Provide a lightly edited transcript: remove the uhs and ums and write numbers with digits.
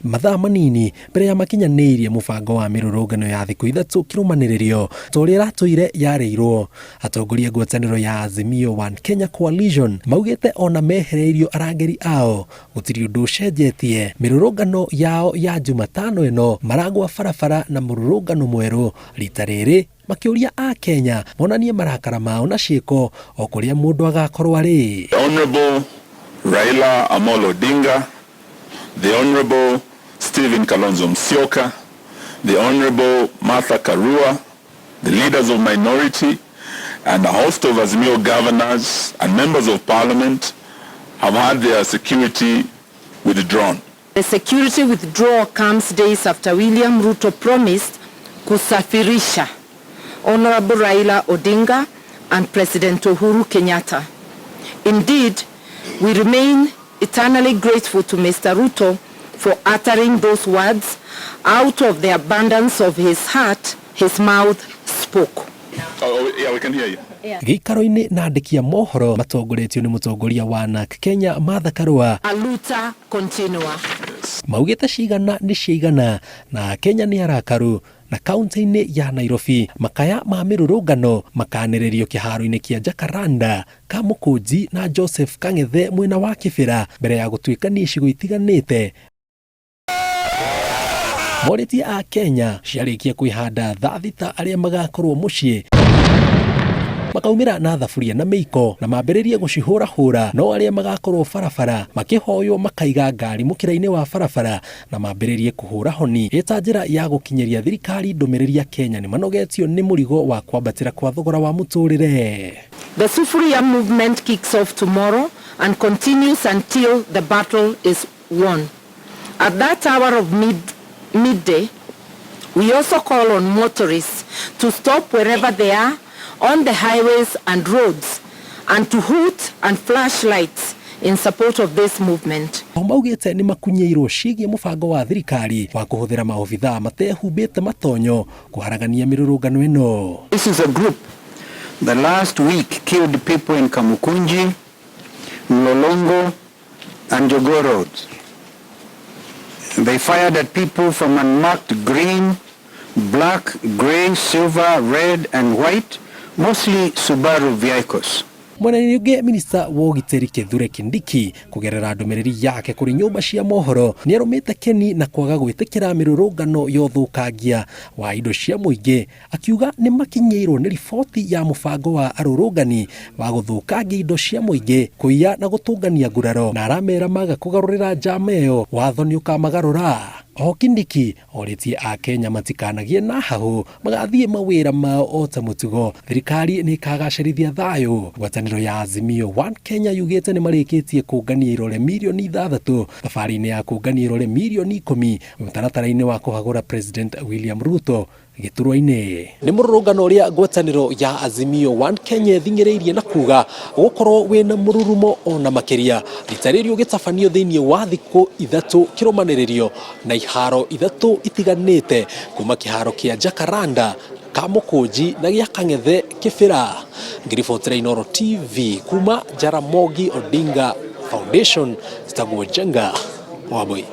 Mathaa manini mbere ya makinyanĩirie mũbango wa mĩrũrũngano ya thikũ 3 kĩrũmanĩrĩrio ta ũrĩa ĩratũire yarĩirwo. Atongoria ngwatanĩro ya Azimio One Kenya Coalition maugĩte ona mehereirio arangĩri ao gũtirĩ ũndũ ũcenjetie. Mĩrũrũngano yao ya Jumatano ĩno maragwa barabara na mũrũrũngano mwerũ rita rĩrĩ makĩũria Akenya monanie marakara mao na ciĩko o kũrĩa mũndũ agakorwo arĩ. The Honorable Raila Amolo Odinga, the Honorable Stephen Kalonzo Musyoka, the Honorable Martha Karua, the leaders of minority, and a host of Azimio governors and members of parliament have had their security withdrawn. The security withdrawal comes days after William Ruto promised kusafirisha Honorable Raila Odinga and President Uhuru Kenyatta. Indeed, we remain eternally grateful to Mr. Ruto for uttering those words. Out of the abundance of his heart, his mouth spoke. Oh, yeah, we can hear you. Gĩikaro-inĩ na andĩki a mohoro matongoretio nĩ mũtongoria wa NARC Kenya Martha Karua. Aluta continua. Maugĩte cigana nĩ ciaigana na Kenya nĩ arakaru na kaunti-inĩ ya Nairobi makaya ma mĩrũrũngano makanĩrĩrio kĩharo-inĩ kĩa Jacaranda Kamũkũnji na Joseph Kang'ethe mwena wa Kĩbĩra mbere ya gũtuĩkania icigo itiganĩte. Morĩtie a Kenya ciarĩkia kwĩhanda thaa 6 arĩa magakorwo mũciĩ makaumĩra na thaburia na mĩiko na mambĩrĩrie gũcihũrahũra, no arĩa magakorwo barabara makĩhoywo makaiga ngari mũkĩra-inĩ wa barabara na mambĩrĩrie kũhũra honi ĩta njĩra ya gũkinyĩria thirikari ndũmĩrĩri ya Kenya nĩ manogetio nĩ mũrigo wa kwambatĩra kwa thogora wa mũtũrĩre. The Sufuria movement kicks off tomorrow and continues until the battle is won. At that hour of midday, we also call on motorists to stop wherever they are on the highways and roads and to hoot and flash lights in support of this movement. O maugĩte nĩ makunyĩirwo ciĩgiĩ mũbango wa thirikari wa kũhũthĩra maobithaa matehumbĩte matonyo kũharagania mĩrũrũngano ĩno. This is a group that last week killed people in Kamukunji, Mlolongo and Jogoo roads. They fired at people from unmarked green, black, grey, silver, red and white, mostly Subaru vehicles. Mwena-inĩ ũngĩ, minista wa ũgitĩri Kithure Kindiki kũgerera ndũmĩrĩri yake kũrĩ nyũmba cia mohoro nĩarũmĩte keni na kwaga gwĩtĩkĩra mĩrũrũngano ya ũthũkangia wa indo cia mũingĩ, akiuga nĩ makinyĩirwo nĩ riboti ya mũbango wa arũrũngani wa gũthũkangia indo cia mũingĩ, kũiya na gũtũngania nguraro, na aramera maga kũgarũrĩra njama ĩyo watho nĩ ũkamagarũra. Oho Kindiki orĩtie Akenya matikanagie na hahũ magathiĩ mawĩra mao o ta mũtugo, thirikari nĩ ĩkagacĩrithia thayũ. Ngwatanĩro ya Azimio One Kenya yugĩte nĩ marĩkĩtie kũngania irore mirioni 6 thabarĩ-inĩ ya kũngania irore mirioni 10 mũtaratara-inĩ wa kũhagũra President William Ruto gĩturwa-inĩ. Nĩ mũrũrũngano ũrĩa ngwatanĩro ya Azimio One Kenya ĩthing'ĩrĩirie na kuga gũkorwo wĩna mũrurumo ona makĩria rita rĩrĩ ũgĩtabanio thĩinĩ wa thikũ 3 kĩrũmanĩrĩrio na iharo 3 itiganĩte kuma kĩharo kĩa Jacaranda, Kamũkũnji na gĩa Kang'ethe Kĩbĩra. Ngĩribotera Inooro TV kuma Jaramogi Odinga Foundation, citagwo Njenga Wambui.